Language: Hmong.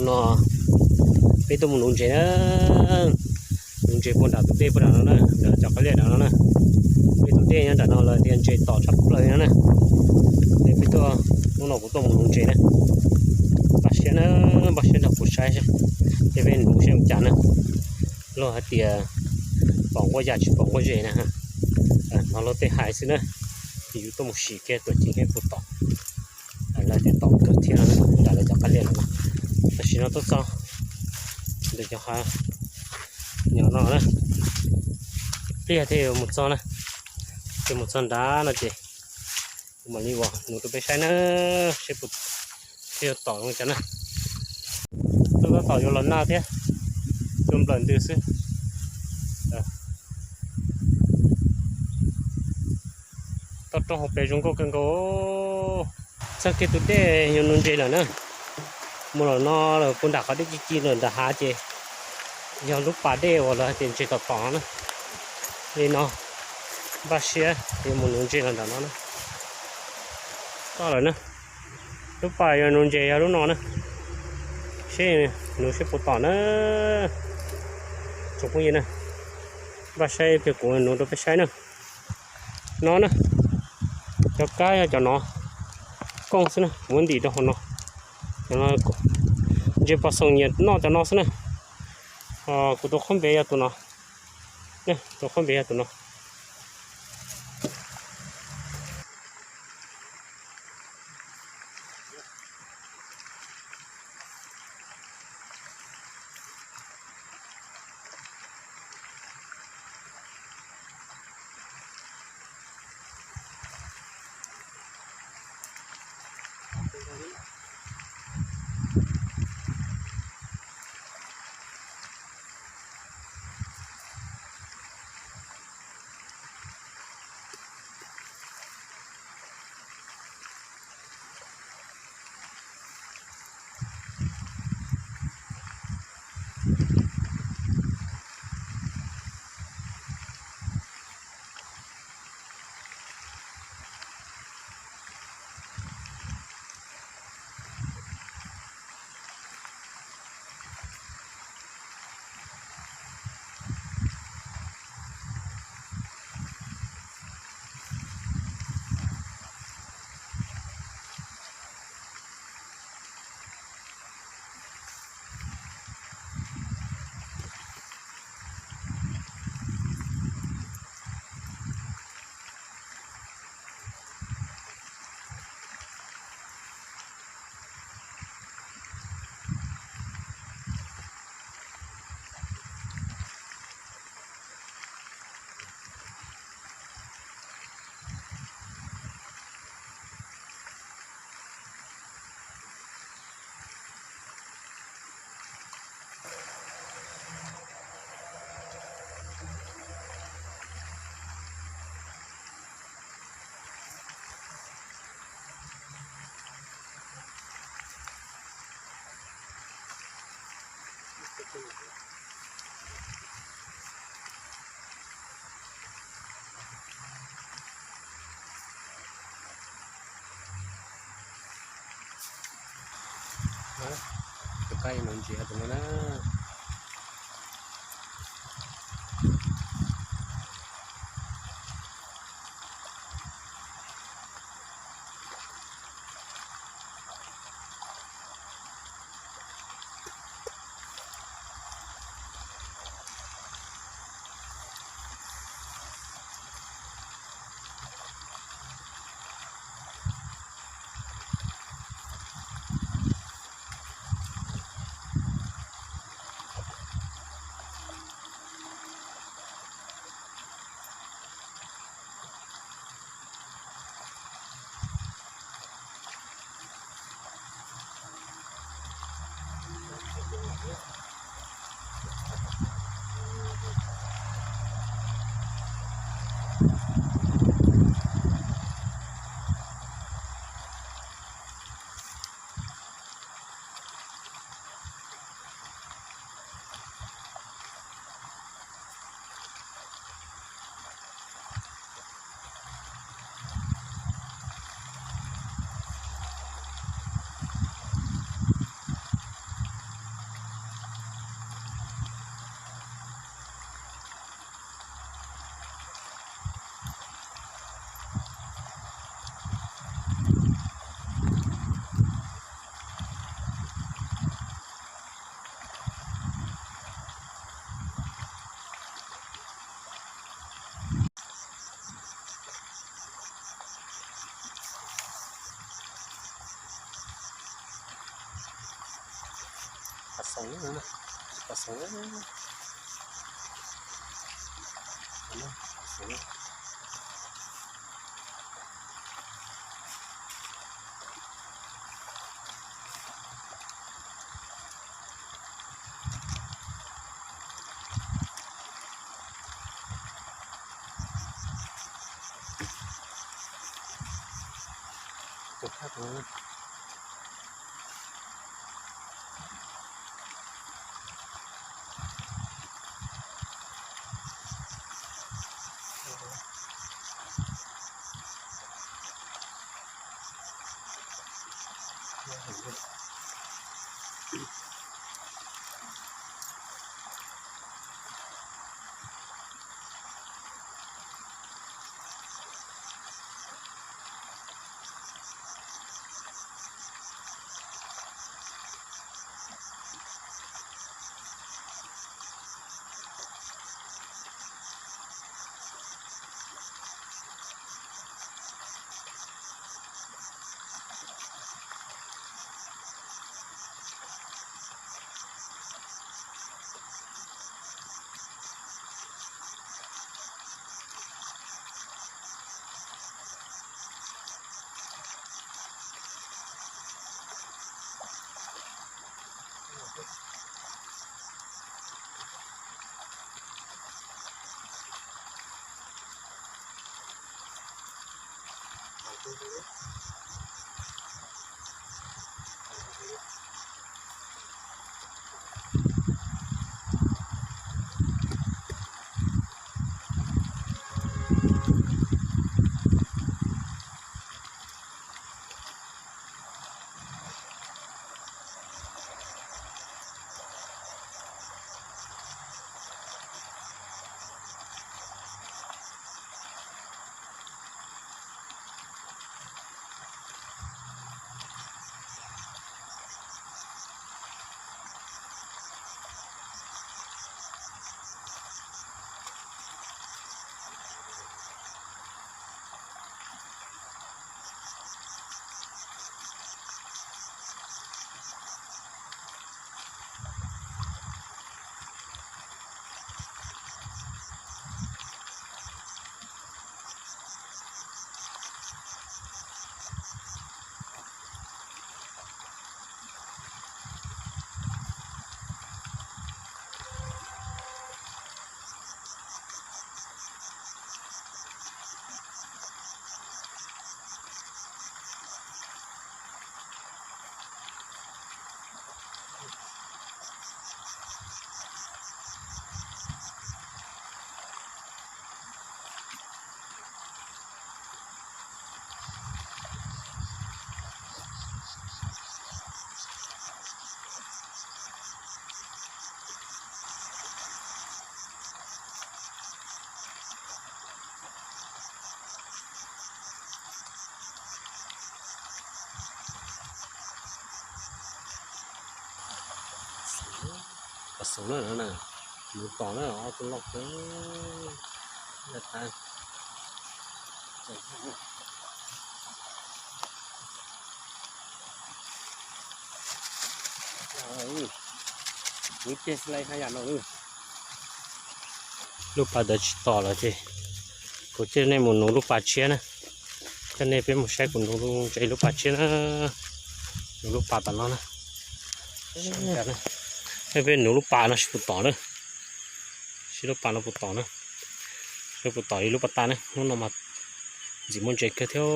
No peb tuaj mus nuv ntses na, nuv ntses puag nram tus dej puag nram no na, nram cov qab liaj nram no na. Peb tus dej nyob nram no lawv tias ntses tom tshaj plaws no na. Es peb tuaj, hnub no kuv tuaj mus nuv ntses na. Npaj siab na, npaj siab nrog kuv saib seb, ces peb nuv seb ua cas na. Luag hais tias pom nquab ya tsis pom nquab zes na. No luag tej hais xwb na, yus tuaj mus sim kiag tuam ceeb seb puas tom. Lawv tias tom kawg thiab no, nram lawv cov qab liaj no na. Tam sim no tuaj txog ntawm cov hav nyom no na, pliag thiaj yuav mus txog na. Ces mus txog nrad no ces kuv mam li ua nuv rau peb saib na, seb puas thiaj yuav tom zoo cas na. Tuaj tab tom yuav los nag thiab, yuav nplawm ntws xwb. Toj roob hauv pes zoo nkauj kawg nkaus. Txog kiag tus dej yuav nuv ntses lawm na. Mus lawm no lawm puag nram qhov dej ci ci lawm nram hav ces yog lub pas dej uas lawv hais tias ntses tom tom no na. Li no npaj siab yuav mus nuv ntses los nram no na. Toj lawm na. Lub pas yuav nuv ntses yog lub no na. Seb nuv seb puas tom na. Tsoom phooj ywg na, npaj saib pliag kuv nuv rau peb saib na. No na, cov kab yog cov no, kooj xwb na, kuv muab ntim rau hauv no. Ntses pos xoom nyiam noj cov no xwb na. Kuv tus qhob npev yog tus no, tus qhob npev yog tus no. Tus kab yuav nuv ntses tus no na. Pas xoom na, mus tom na, ob tug loj kawg. Lub pas ntawd tsis tom lawm ces kuv coj nej mus nuv lub pas tshiab na. Coj nej peb mus saib kuv nuv ntses lub pas tshiab na. Nuv lub pas tom no na. Peb nuv lub pas no seb puas tom na. Seb lub pas no puas tom na. Seb puas tom li lub pas tag na. Hnub no mas ntxim muaj ntses kawg thiab.